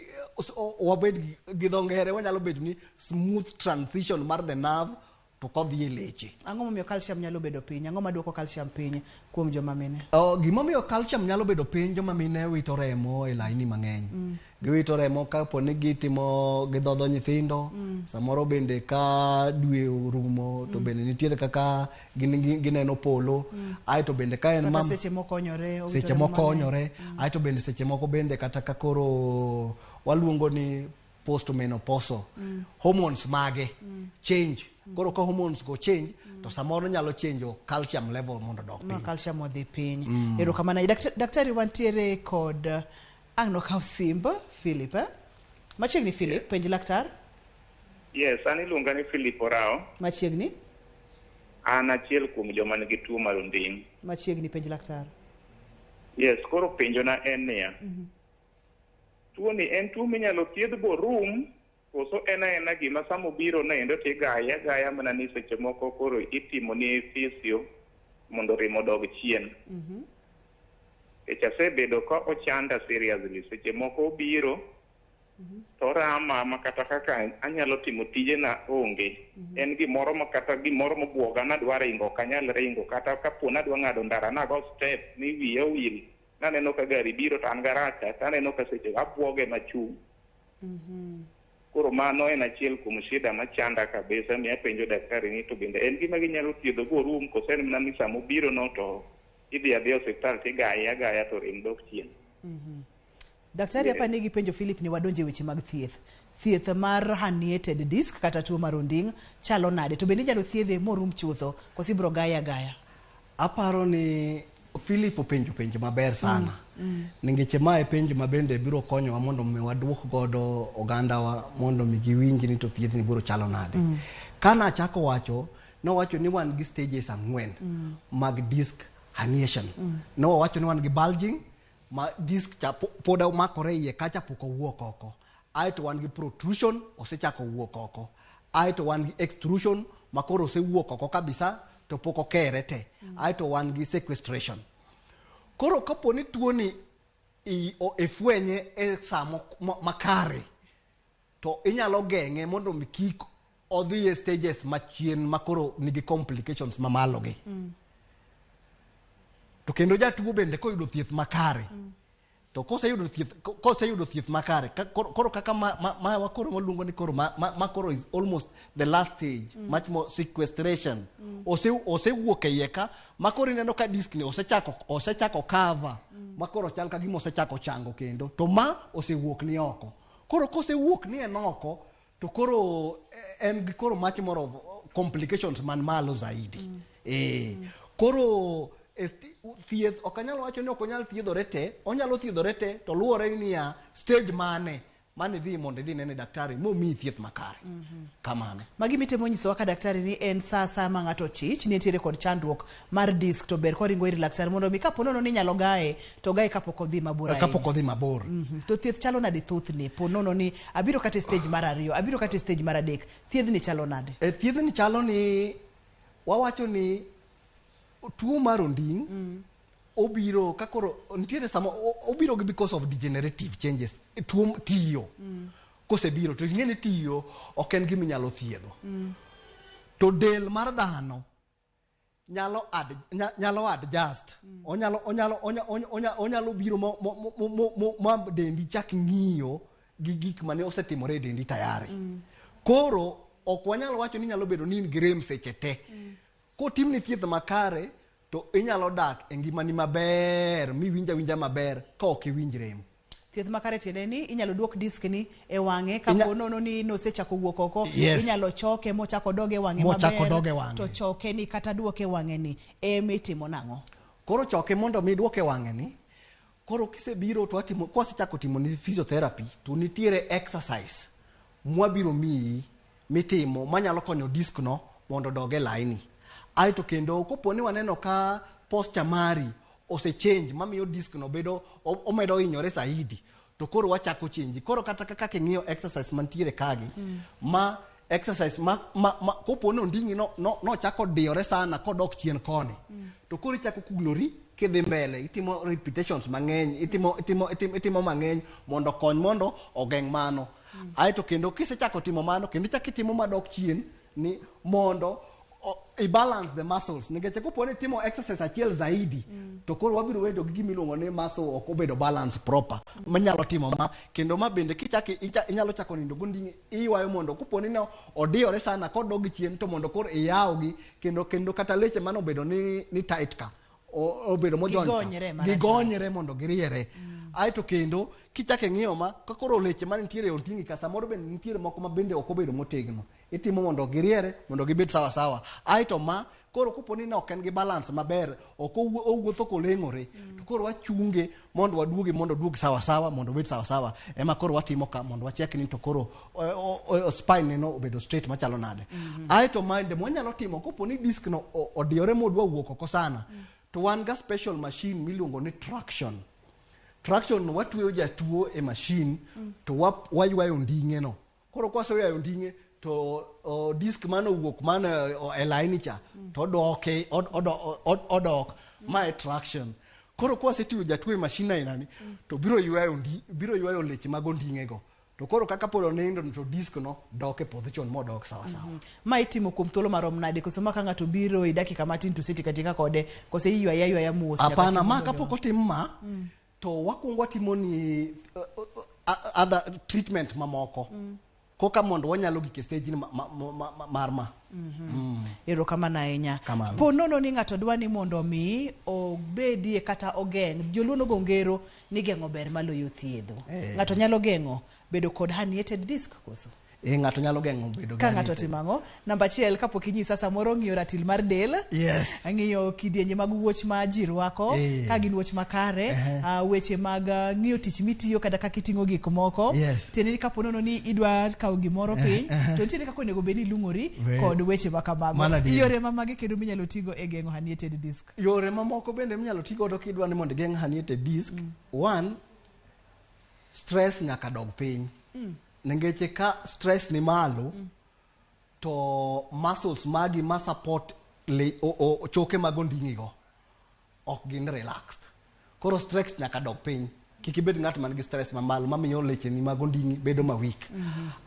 wabed gi dho ngere wanyalo bedo ni smooth transition mar the nerve to kodhi e leche. Ang'o momiyo calcium nyalo bedo piny? Ang'o maduoko calcium piny kuom joma mine? Gimomiyo calcium nyalo bedo piny, joma mine wito remo e laini mang'eny. Giwito remo kapo ni gitimo gidhodho nyithindo, samoro bende ka dwe orumo to bende nitiere kaka gineno polo, aeto bende ka en seche mokonyore, seche mokonyore, aeto bende seche moko bende kata ka koro waluongo ni postmenopausal hormones mage change. Koro ka hormones go change, to samoro nyalo change calcium level mondo dok piny. Calcium odhi piny. Erokamano. Daktari, wantiere kod ang' nokaw simb Philip. Machiegni Philip, penj laktar. Yes, an iluonga ni Philip Orao. Machiegni. An achiel kuom joma nigi tuo mar onding'. Machiegni, penj laktar. Yes, koro penjona en niya. Tuo ni en tuo minyalo thiedh borum, koso en aena gima sama obiro noendo to igaye agaya mana ni seche moko koro itimo ni physio mondo remo odog chien. Nikech asebedo ka ochanda seriously, seche moko obiro to orama ma kata kaka anyalo timo tijena onge. En gimoro ma kata gimoro mobuoga nadwa ringo ok anyal ringo, kata kapo nadwa ng'ado ndara nago step ni wiya owil, naneno ka gari biro to an garacha to aneno ka seche abuoge machung'. Koro mano en achiel kuom shida machanda kabisa, mi apenjo daktari ni to bende en gima ginyalo thiedho borum koso en mana ni sama obiro no to idhi adhiya e osiptal tigaye agaya to rem dok chien. Daktari, hapa nigi penjo Philip ni wadonje weche mag thieth. Thieth mar herniated disc kata tuo mar onding' chalo nade? To bende inyalo thiedhe morum chutho koso ibiro gaye agaya? Aparo ni Philip openjo penjo maber sana. Nikech mae penjo ma bende biro konyowa mondo mi waduok godo ogandawa mondo mi giwinj ni to thieth ni biro chalo nade. Kana achako wacho, nowacho ni wan gi stages 4 mag disc herniation. Nowacho ni wan gi bulging, ma disc cha pod omakore iye kacha pok owuok oko. Aeto wan gi protrusion, osechako wuok oko. Aeto wan gi extrusion, ma koro osewuok oko kabisa to pok okere te. Aeto wan gi sequestration. Koro kapo ni tuoni ifwenye e sa makare, to inyalo geng'e mondo mi kik odhi e stages machien ma koro nigi complications mamalo gi. To kendo jatuo bende koyudo thieth makare, to koseyudo thieth makare, koro kaka ma koro waluongo ni koro ma koro is almost the last stage, much more sequestration. Osewuok e iye ka, ma koro ineno ka disc ni osechako cover, ma koro chal ka gima osechako chango kendo, to ma osewuok ni oko. Koro kosewuok ni en oko, to koro en gi koro much more of complications man malo zaidi. Koro thieth ok anyal wacho ni ok onyal thiedhore te, onyalo thiedhore te to luwore niya stage mane mane idhi mondo idhi nene daktari momiyi thieth makare. Kamano. Magi mitemo nyisowa ka daktari ni en sa asaya ma ng'ato chich ni entiere kod chandruok mar disk to ber koringo ir laktar mondo mi kapo nono ni inyalo gaye to gaye kapok odhi mabor ahinya. Kapok odhi mabor. To thieth chalo nade thothne po nono ni abiro kata e stage mar ariyo, abiro kata e stage mar adek, thiedhni chalo nade? E thiedhni chalo ni wawacho ni tuo mar onding' obiro ka koro nitiere sama obiro gi because of degenerative changes tuo tiyo. Kosebiro to ing'e ni tiyo ok en gima inyalo thiedho. To del mar dhano nyalo ad, nyalo adjust. Onyalo onyalo onya, onyalo biro ma dendi chak ng'iyo gi gik mane osetimore e dendi tayari. Koro ok wanyal wacho ni nyalo bedo ni in gi rem seche te. Kotimni thieth makare to inyalo dak e ngimani maber miwinj awinja maber ka ok iwinj rem. Thieth makare tiende ni inyalo duok disk ni e wang'e kapo nono ni nosechako wuok oko. Yes. Inyalo choke mochako dog e wang'e Mochako maber. dog e wang'e. To choke ni kata duoke e wang'e ni emitimo nang'o? Koro choke mondo mi duoke e wang'e ni, koro kisebiro to watimo, kwasechako timo ni physiotherapy to nitiere exercise mwabiro miyi mitimo manyalo konyo disk no mondo odog e laini. Aeto kendo kopo ni waneno ka posture mari ose change mamiyo disk no bedo omedo hinyore saidi, to koro wachako change. Koro kata kaka ing'iyo exercise mantiere kagi, ma exercise ma kopo ni onding'i no chako diyore sana kodok chien koni, to koro ichako kulori kidhi mbele, itimo repetitions mang'eny, itimo mang'eny mondo okony mondo ogeng' mano. Aeto kendo kisechako timo mano, kendo ichako itimo madok chien ni mondo i balance the muscles, nikech kopo ni itimo exercise achiel zaidi, to koro wabiro bedo gi gima iluongo ni muscle ok obedo balance proper manyalo timo ma. Kendo ma bende kichako inyalo chako nindo gonding'i iywayo mondo kopo ni no odiyore sana kodog chien to mondo koro iyawgi kendo kata leche mane obedo ni tight ka obedo mojony ka, Gigonyre marach. gigonyre mondo giriere. Aeto kendo kichako ing'iyo ma ka koro leche mane nitiere e onding'i ka samoro bende nitiere moko ma bende ok obedo motegno, itimo mondo giriere mondo gibed sawa sawa. Aeto ma koro kopo ni ne ok en gi balance maber, ok owuotho koleng'ore, to koro wachunge mondo waduoge mondo oduog sawa sawa, mondo obed sawa sawa. Ema koro watimo ka mondo wachek ni to koro spine ne no obedo straight machalo nade. Aeto ma bende mwanyalo timo kopo ni disk no odiyore modwa wuok oko sana, to wan ga special machine miluongo ni traction. Traction no watweyo jatuo e machine, to waywayo onding'e no. Koro kwaseywayo onding'e to disk mane owuok mane e laini cha, to odoke, odok. Ma e traction. Koro kwasetiyo jatuo e machine aina ni, to biro ywayo biro ywayo leche mag onding'e go. To koro kaka pod onindo to disk no dok e position modok sawa sawa. Ma itimo kuom thuolo marom nade? Koso ma ka ng'ato biro e dakika matin to usetieko atieka kode, koso iywaye aywaya mos nyaka Hapana, chieng' ma mondo kapok otim ma, to wakwongo watimo ni other treatment mamoko. Koka mondo wanyalo gik e stage ni mar ma. Erokamano ahinya. Kamano. Po nono ni ng'ato dwa ni mondo mi obedie kata ogeng', joluo nogo ngero ni geng'o ber maloyo thiedho. Ng'ato nyalo geng'o bedo kod herniated disc koso? Ng'ato nyalo geng'o bedo gi Ka ng'ato herniated. timo ang'o? Namba achiel, kapok inyisa samoro ng'iyo ratil mar del. Ng'iyo kidienje mag wuoch ma ji rwako, ka gin wuoch makare, weche mag ng'iyo tich mitiyo kata kaka iting'o gik moko. Tiende ni kapo nono ni idwa kawo gimoro piny, to nitiere kaka onego bed ni ilung'ori kod weche ma kamago. Mano adier. Yore ma mage kendo minyalo tigo e geng'o herniated disc? Yore mamoko bende minyalo ti godo kidwa ni mondo igeng' herniated disc. One, stress nyaka dog piny. Nikech ka stress ni malo, to muscles magi ma support le, choke mag onding'i go ok gin relaxed. Koro stress nyaka dog piny. Kik ibed ng'at man gi stress mamalo mamiyo lecheni mag onding'i bedo ma weak.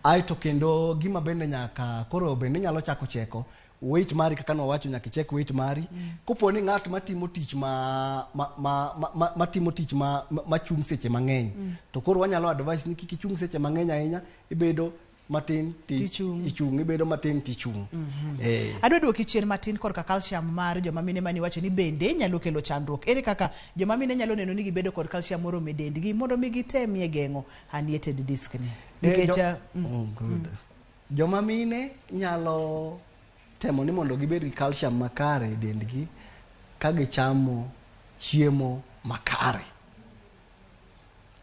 Aeto kendo gima bende nyaka koro bende inyalo chako cheko weight mari, kaka nwawacho nyaka ichek weight mari. Kopo ni ng'at matimo tich ma timo tich ma chung' seche mang'eny, to koro wanyalo advice ni kik ichung' seche mang'eny ahinya, ibedo matin ti Tichung'. ichung', ibedo matin tichung'. Adwa duoki chien matin korka calcium mar joma mine mane iwacho ni bende nyalo kelo chandruok. Ere kaka joma mine nyalo neno ni gibedo kod calcium moromo e dendgi mondo mi gitemie geng'o herniated disc ni? Nikech, Good. Joma mine nyalo temo ni mondo gibed gi calcium makare e dendgi ka gichamo chiemo makare.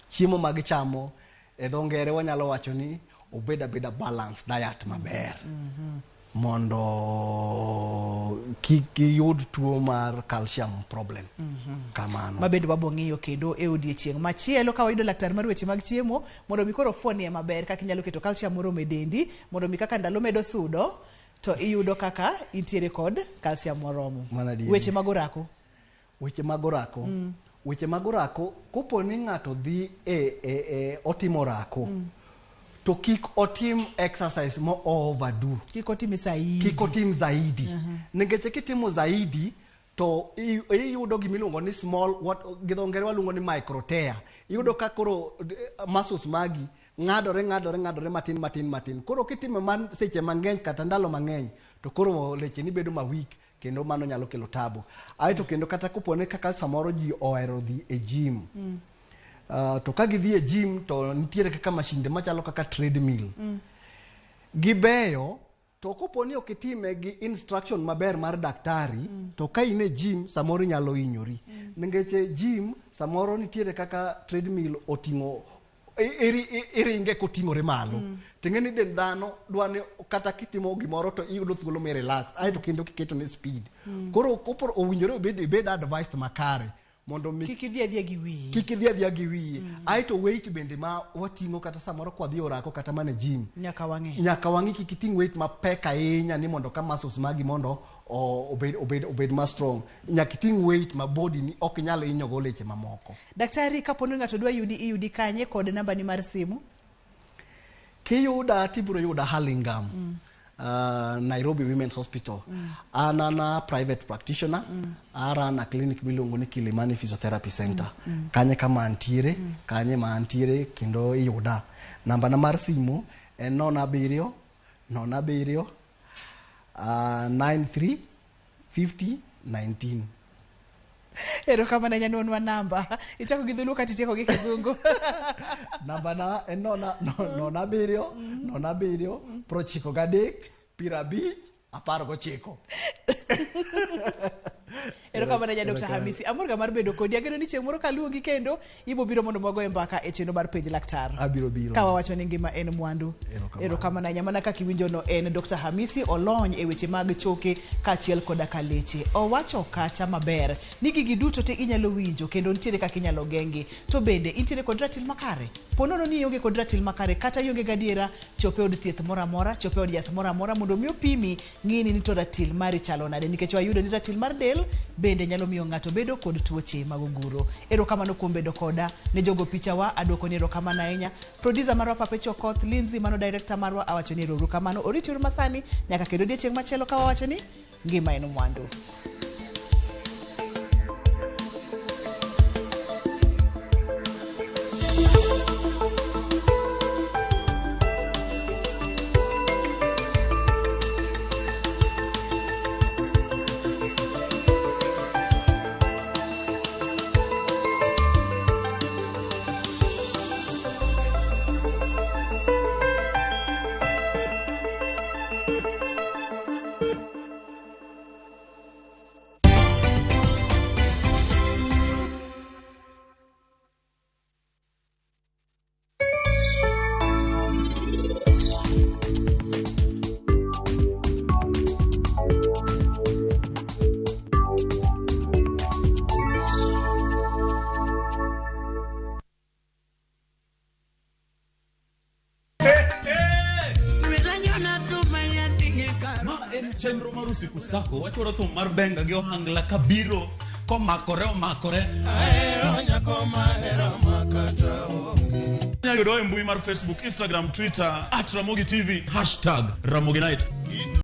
Chiemo ma gichamo e dho ngere wanyalo wacho ni obed abeda balanced diet maber mondo kik giyud tuo mar calcium problem. Kamano. Ma bende wabo ng'iyo kendo e odiechieng' machielo ka wayudo laktar mar weche mag chiemo mondo mi koro ofuonie maber kaka inyalo keto calcium moromo e dendi mondo mi kaka ndalo medo sudo to iyudo kaka intiere kod calcium moromo. Mano adieri. Weche mag orako. Weche mag orako. Weche mag orako, kopo ni ng'ato dhi e otimo orako, to kik otim exercise mo overdo. Kik otim zaidi. Kik otim zaidi. Nikech kitimo zaidi to iyudo gimiluongo ni small, what gi dho ngere waluongo ni microtear. Iyudo ka koro muscles magi ng'adore ng'adore ng'adore matin matin matin. Koro kitimo man seche mang'eny kata ndalo mang'eny to koro lecheni bedo ma weak kendo mano nyalo kelo tabu. Aeto kendo kata kopone kaka samoro ji ohero dhi e gym. To ka gidhi e gym to nitiere kaka mashinde machalo kaka treadmill. Gibeyo to kopo ni ok itime gi instruction maber mar daktari to ka in e gym samoro inyalo hinyori. Nikech e gym samoro nitiere kaka treadmill oting'o iringe koting'ore malo. Ting'e ni dend dhano dwa ni kata kitimo gimoro to iyudo thuolo mi relax aeto kendo kiketo ne speed. Koro kopo owinjore ibed advised makare mondo mi Kik idhi adhiya gi wiyi. Kik idhi adhiya gi wiyi. Aeto weight bende ma wating'o kata samoro kwadhi orako kata mana e gym. Nyaka wang'i. Nyaka wang'i kik iting' weight mapek ahinya ni mondo ka muscles magi mondo obed ma strong. Nyaka iting' weight ma body ni ok inyal hinyo go leche mamoko. Daktari, kapo ni ng'ato dwa yudi, iyudi kanye kod namba ni mar simu? Kiyuda tibiro yuda Hurlingham. Nairobi Women's Hospital. An a private practitioner. I run a clinic miluongo ni Kilimani Physiotherapy Center. Kanye kama antiere, kanye ma antiere kendo iyuda. Namba na mar simu en 07 07 93 50 19. Erokamano nyanwonwa namba. Ichako gi dholuo kata itieko gi kizungu. Namba na en 07 07 93 50 19. Erokamano nya Dr. Hamisi. Amor ga mar bedo kodi. Ageno ni chieng' moro kaluongi kendo ibo biro mondo wagoye mbaka e chenro mar penj laktar. Abiro biro. Ka wawacho ni ngima en mwandu. Erokamano ahinya. Mana kaka iwinjo no en Dr. Hamisi olony e weche mag choke kaachiel koda ka leche. Owacho kacha maber ni gigi duto te inyalo winjo kendo nitiere kaka inyalo geng'gi. To bende intiere kod ratil makare. Po nono ni ionge kod ratil makare kata ionge gadiera, chop e od thieth moro amora, chop e od yath moro amora mondo mi opimi ng'ini ni to ratil mari chalo nade nikech wayudo ni ratil mar del bende nyalo miyo ng'ato bedo kod tuoche mag oguro. Erokamano kuom bedo koda. Ne jogo pichawa aduoko ni erokamano ahinya. Producer marwa Papecho Okoth, Lindsay mano director marwa awacho ni ero kamano. Oriti uru masani nyaka kendo odiechieng' machielo ka wawacho ni ngima en mwandu. Chenro mar Usiku Sako wachwalo thum mar benga gi ohangla kabiro komakore omakore. Inyalo yudowa e mbui mar Facebook, Instagram, Twitter @RamogiTV, #RamogiNight.